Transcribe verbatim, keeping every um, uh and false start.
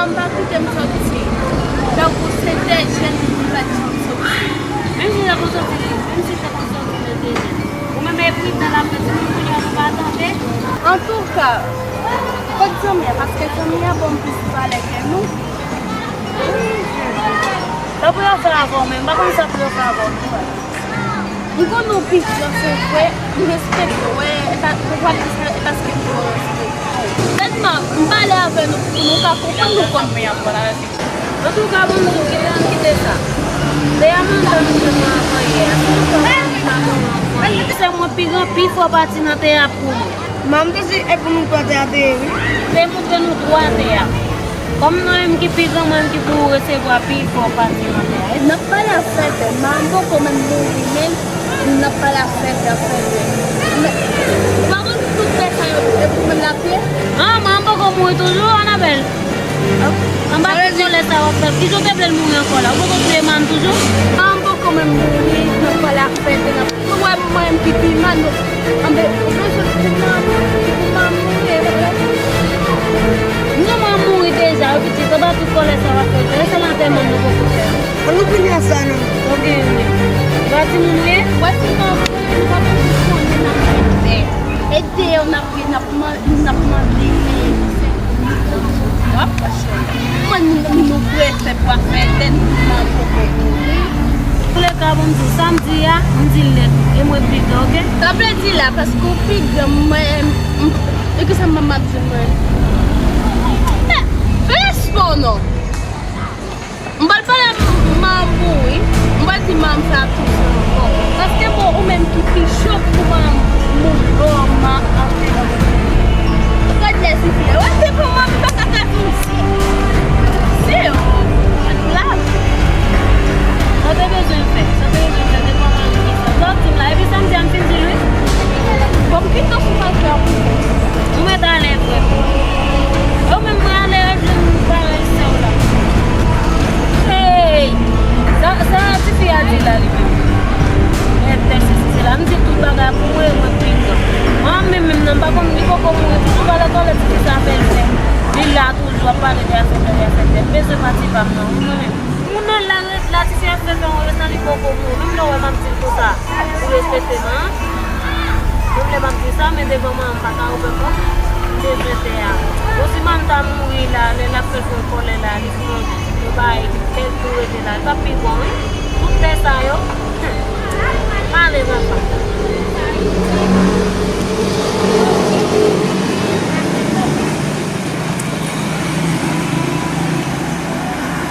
M pa kite m soti. Tankou se de jèn moun ki pa t janm soti. Menm si se pou soti, menm si se pou soti nan de jèn. Ou menm e pridan l ap fè timoun kounye a nou pa tande. Antouka, kot zanmi a, paske zanmi a ban m plis valè ke nou. Wi, jèn. Sa pou yo fè avè w menm, m pa konn sa pou yo fè avè w non. M konnen w pi gran, se vre, m respekte w, e pa, ou pa di sa, e paske m pa respekte w. Sèlman, m pale avè nou pou nou ka konprann nou kòman y ap pale avèk li. Antouka, bon, nou kite, ann kite sa. Te a mantan nou te pran avan yè a, si nou pa konn li pa konn anvan yè. Se mwen pi gran, pi fò pati nan te a pou mwen. Manman te di e pou nou pran te a te ye, wi. Te montre nou twa te a. Kòm nou menm ki pi gran, mwen ki pou resevwa pi fò pati nan te a. N ap pale afè te, manman poko menm mouri, men n ap pale afè te, afè te. Men, ou pa konn tout te sa yo, e pou mwen l ap ye? Ah, manman poko mouri toujou, Anabèl? Anba ki kòlè sa w ap fè? Kijan w te vle l mouri ankò la? Ou poko touye manman toujou? Manman poko menm mouri, n ap pale afè te, n ap Ou wè mwen menm ki pi mal, non. Anben, ou bezwen pou manman, pou manman mouri, e pa la. Non, manman mouri deja, wi, pitit, anba tout kòlè sa w ap fè, se lantèman nou poko fè. An nou fini ak sa, non. Ok, wi. Ba timoun, wi. Wè, si manman mouri, nou pa bezwen konnen n ap fè. E deyò n ap ye, n ap man-, n ap mande, e, se, w ap Mwen, nou, nou prese pou afè tèt nou, manman poko mouri. Antouleka, bon, m di w, sa m di a, m di l nèt, e mwen pi gran, oke? Sa vle di la, paske w pi gran, mwen, m, e kisa manman ap di mwen? Respè w non. M pral pale ak manman wi. M pral di manman sa tou sa ankò. Paske bon, ou menm ki pi cho pou manman moun, bon, manman ap fè. Gad lè sifle. Wè, se pou manman pa ka ka vin di. Se, oh, la. Sa te bezwen fè. Sa te bezwen fè. Devan manman sa. Sa w di m la. Epi sa m di a, m fin di l wi. Bon, m kite w sou paj la pou ou. Ou mèt ale vre. Ou menm mwen ale jwenn parèy sè w la. Hey! Sa, sa tifi a di la li menm. Mèt tèt sesi sela. M di tout bagay pou mwen, mwen pi gran. Mwen menm menm nan m pa konn li poko mouri. Toujou pale kòlè tifi sa fè l fè. Li la toujou ap pale de afè tèt, de afè tèt. M bezwen pati pa m nan wi mwen menm. Moun nan la ret la, tifi a fè fè yon retan li poko mouri. Menm lè w wè m ap di l konsa, ou respekte m an. Menm lè m ap di sa, men devan manman m pa ka ouvè pòt, m bezwen tè a. Bon, si manman ta mouri la, lè l ap fè fè kòlè la, li fè yon, yon bagay, li fè l tou rete la, li p ap pi bon, wi. Tout tè sa yo, hmm, pale papa.